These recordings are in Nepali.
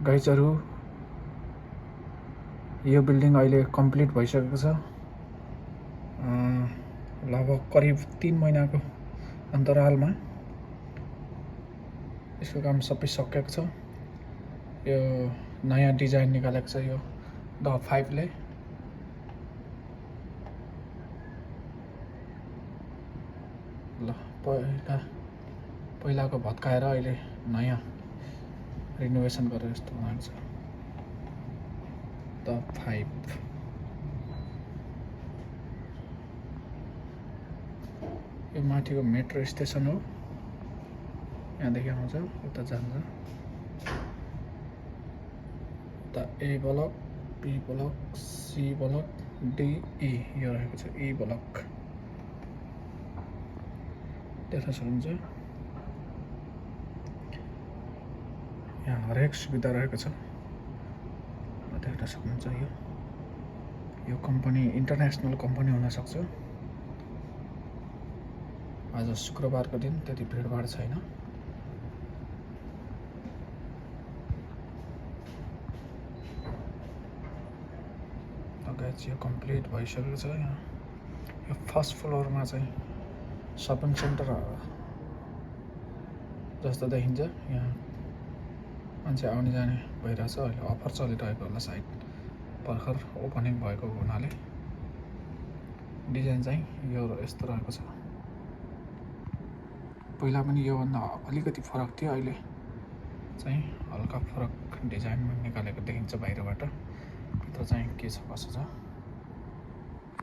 गाइजहरू यो बिल्डिङ अहिले कम्प्लिट भइसकेको छ। लगभग करिब 3 महिनाको अन्तरालमा यसको काम सबै सकेको छ। यो नयाँ डिजाइन निकालेको छ यो द 5 ले। ल पहिलाको भत्काएर अहिले नयाँ रिनोभेसन गरेर यस्तो बनाएको छ द 5। यो माथिको मेट्रो स्टेसन हो। यहाँदेखि आउँछ उता जान्छ उता A block, B block, C block, D, E यो रहेको छ ई ब्लक। देख्न सक्नुहुन्छ यहाँ हरेक सुविधा रहेको छ। देख्न सक्नुहुन्छ यो कम्पनी इन्टरनेसनल कम्पनी हुन सक्छ। आज शुक्रबारको दिन त्यति भिडभाड छैन। गाइस यो कम्प्लिट भइसकेको छ। यहाँ यो फर्स्ट फ्लोरमा चाहिँ सपिङ सेन्टर जस्तो देखिन्छ। यहाँ मान्छे आउने जाने भइरहेछ। अहिले अफर चलिरहेको होला सायद, भर्खर ओपनिङ भएको हुनाले। डिजाइन चाहिँ यो यस्तो रहेको छ। पहिला पनि योभन्दा अलिकति फरक थियो, अहिले चाहिँ हल्का फरक डिजाइनमा निकालेको देखिन्छ बाहिरबाट। भित्र चाहिँ के छ कसो छ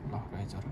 ल गाइजहरु।